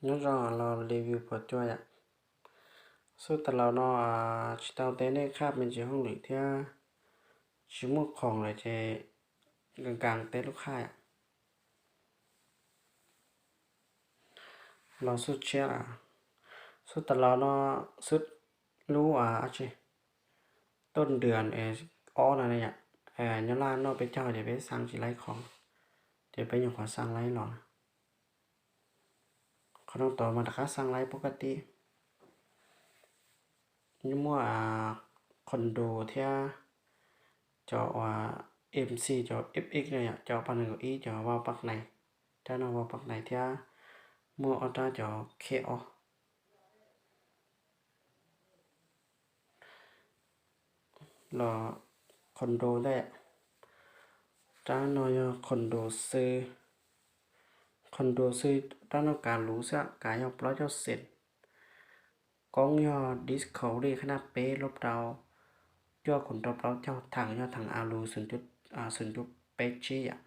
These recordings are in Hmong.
Nyob zoo los review puas cuag yom. Xub tas laus no tsis tau teb nej qhab me ntsis hauj lwm thiab tsis muaj khoom lawm ces nkees nkees teb lub qhab yom. Los xub tshiab, xub tas laus no, xub lub tsis, tuaj nrws ob no, nyob laj noj peb caug ces peb xaa tsis laib khoom, ces peb nyuam qhuav xaa laib los. Qhov no tod mas rov qab xaa laib pub kaj tib. Yeej muaj condo thiab cov MC, cov FX no yom, cov pab nees nkaum ib, cov vau pab nais, rab no vau pab nais thiab muaj ob rab cov khej ob los condo ntag. Rab no yog condo xwb, condo xwb, rab no kav luv xwb, kav yog plaub caug xees. Koob yog Discovery qhab naj peb lub rau cuaj khoom rau plaub caug, theem yog theem A lus xoom cuv peb tsib yom.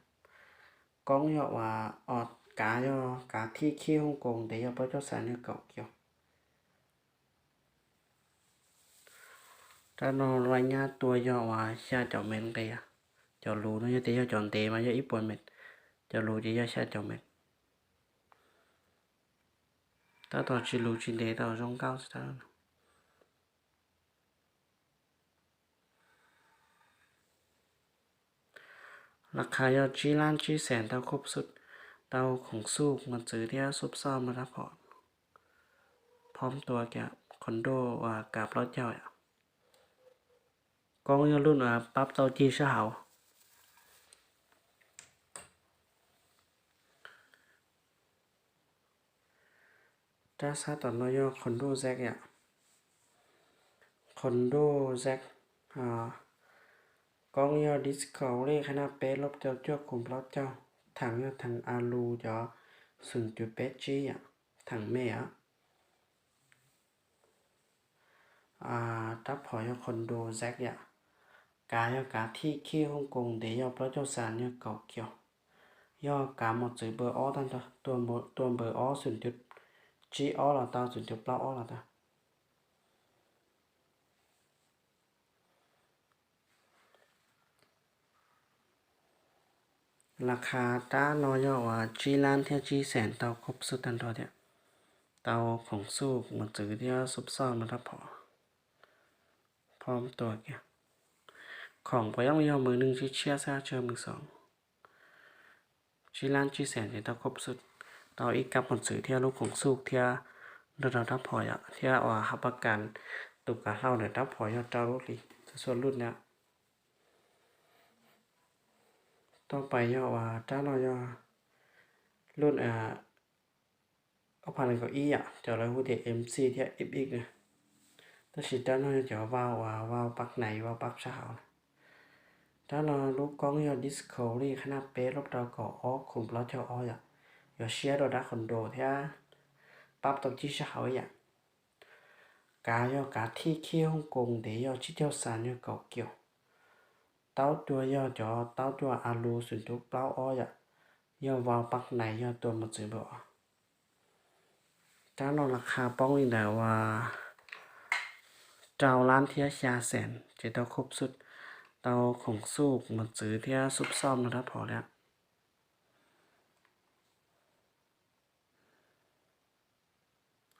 Koob yog uas, kav yog kav thij khib Hong Kong ntev yog plaub caug xas yog kaum kiaus. Rab no laj nyab tua yog uas xya caum mev nqe. Cov lus no yog tias yog cov ntev mas yog ib puas mev, cov lus ces yog xya caum mev. Tab tom tsis lus tsis ntev tau zoo nkauj xwb. Laj qha yog tsib lab tsib xees tau khub xub, tau khoom xuj mos txwv thiab xub xoj mos rab phom, phom tua kiag condo uas kav plaub caug yom. Koob yog lub uas pab tau cig sab hauv. Rab sab tom no yog condo Z yom. Condo Z, koob yog Discovery qhab naj peb lub rau cuaj khoom plaub caug, theem yog theem A lus cov xoom cuv peb tsib yom, theem me os. Rab phom yog condo Z yom. Kav yog kav thij khib Hong Kong ntev yog plaub caug xas yog kaum kiaus. Yog kav mos txwv npawb ob tag nrho, tua npawb ob xoom cuv tsib ob los tau, xoom cuv plaub ob los tau. Laj qha rab no yog uas tsib lab thiab tsib xees tau khub xub tag nrho thiab, tau khoom xuj mos txwv thiab xub xoj mos rab phom, phom tua kiag. Khoom puas yeej yog mws neeg tshiab tshiab xwb, tsis yog mws xoom. Tsib lab tsib xees ces tau khub xub, tau ib kab mos txwv thiab lub khoom xuj thiab nrog rau rab phom yom, thiab uas hab pab kas tus kav hlau ntawm rab phom yog rau lub hlis txhua lub na. Tau pais yog uas rab no yog lub ob phav nees nkaum ib yom, cov lawv hu tias MC thiab FX na. Tab sis rab no yog cov vau uas vau pab nais, vau pab sab hauv na. Rab no lub koob yog Discovery qhab naj peb lub rau kaum ob khoom plaub caug ob yom, yuav siab dua rab condo thiab pab tau cig sab hauv ib yam. Kav yog kav thij khib Hong Kong ntev yog tsib caug xas yog kaum kiaus. Taub cua yog cov taub cua A lus xoom cuv plaub ob yom, yog vau pab nais yog tua mos txwv npawb ob. Rab no laj qha poob li ntawm uas rau lab thiab xya xees ces tau khub xub, tau khoom xuj mos txwv thiab xub xoj mos rab phom li.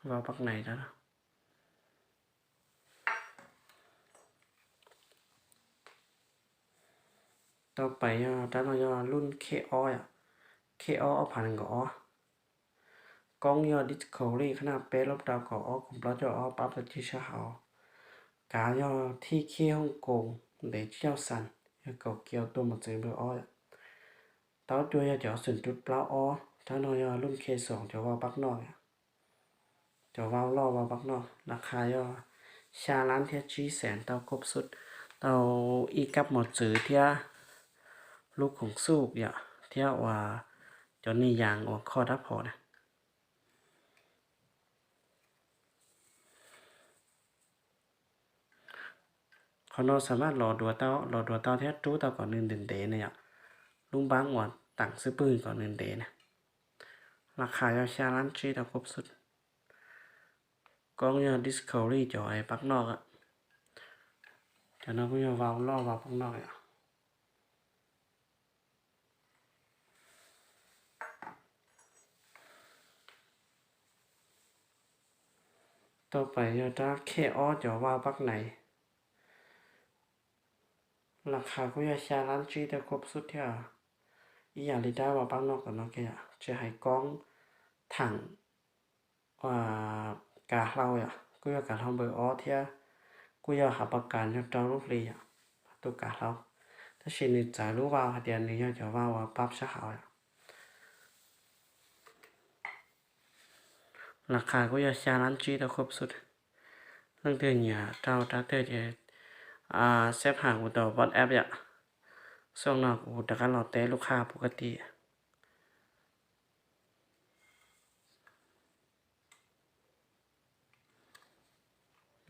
Vau pab nais. Tau pais yog rab no yog lub khej ob yom, khej ob ob phav nees nkaum ob. Koob yog Discovery qhab naj peb lub rau kaum ob khoom plaub caug ob pab tau cig sab hauv. Kav yog thij khib Hong Kong ntev tsib caug xas yog kaum kiaus tua mos txwv npawb ob yom. Taub cua yog cov xoom cuv plaub ob, rab no yog lub khej xoom cov vau pab noj yom. Cov vau loj vau pab noj, laj qha yog xya lab thiab tsib xees tau khub xub, tau ib kab mos txwv thiab lub khoom xuj yom, thiab uas cov niag yas uas kho rab phom na. Qhov no xam maj los duav tau, los duav tau thiab rub tau kom nws ntev ntev na yom. Lub npaab uas teem xwb pwg kom nws ntev na. Las khas yog xya lab tsib tau khuab xub. Koob yog Discovery cov pab noj. Cov no kuj yog vau loj vau pab noj yom. Tau pais yog rab khej ob cov vau pab naiv. Las khas kuj yog xya lab tsib tau khuab xub thiab. Ib yam li rab vau pab noj kom no kiag, tsis hais koob thaam kav hlau yom, kuj yog kav hlau npawb ob thiab, kuj yog hav pas kas yog rau lub hli yom, tus kav hlau. Tab sis nws txawv lub vau hais tias nws yog cov vau uas pab sab hauv yom. Las khas kuj yog xya lab tsib tau khuab xub. Leej twg nyiam rau rab twg ces xeb has kuv tus WhatsApp yom. Xyoo no kuv rov qab los teb lub khaj pus kab ti.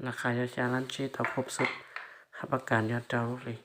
Las khas yog xya lab tsib tau khuab xub, hav pas kas yog rau lub hli.